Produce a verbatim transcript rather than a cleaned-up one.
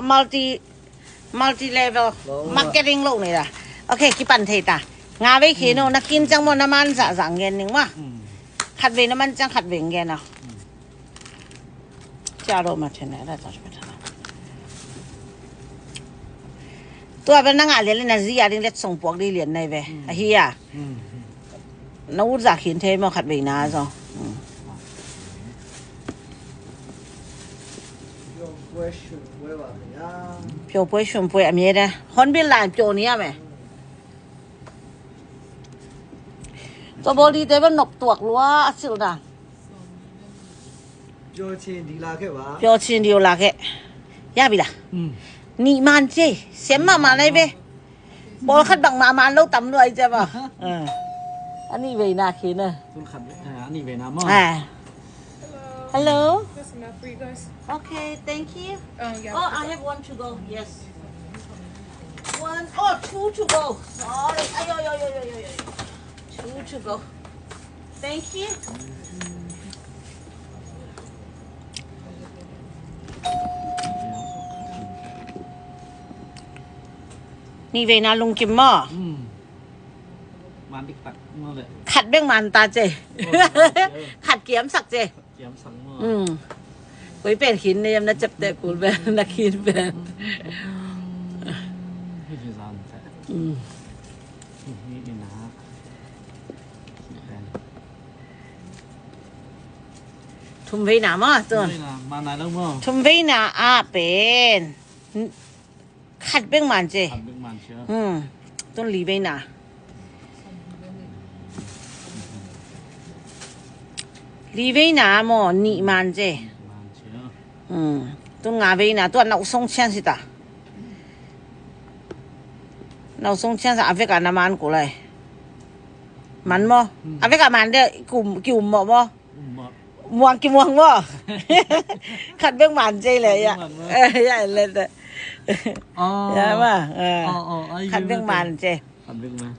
Multi, multi level marketing lo nei da. Ok, kipan thei ta. Nga vei khin o, na kin ciang maw, na man zahzah gen ning maw. Khat vei na man ciang khat vei gen o. Cia lo ma thena da ta. Tua bel na ngah lian le na zi a ding letsong puak ding lian nai ve. Ahi a. Na ut zah khin thei maw khat vei na zong. Pio puai sum puai a mi da. Hon bil lai pio ni a me. Tua bawl dite bel nop tuak lua a silh dan. Pio chin di la ke ba. Pio chin di la ke. Ya bi la. Nih man ci. Sem mahmah nai ve. Bawl khat bang mahmah lo tam lua ai ci ba. A nih vei na khi na. Tun khat a nih vei na maw. Hello. Got some milk for you guys. Okay, thank you. Oh, yeah. Oh, I have one to go. Yes. One, oh, two to go. Sorry. Ayo, ayo, ayo, ayo, ayo. Two to go. Thank you. Nih vei na lungkim maw? Man diktak maw le. Khat bek man ta ci. Khat kiamsak ci. Kiamsak maw. Koi pen khin ne yam na cep te kul pen na khin pen. Hi ci zan te. Hi ina. Thum vei na maw tun. Thum vei na maw. Thum vei na a pen. Khat bek man ci. Khat bek man ci. Tun li vei na. Li vei na maw nih man ci. Tun nga vei na tua nau song cian si ta. Nau song cian sa a vek a na man ku lai. Man maw. A vek a man de ki um maw maw. Muang ki muang maw. Khat bek man ci le ya. Ya le te. Ya ma. Khat bek man ci. Khat bek man.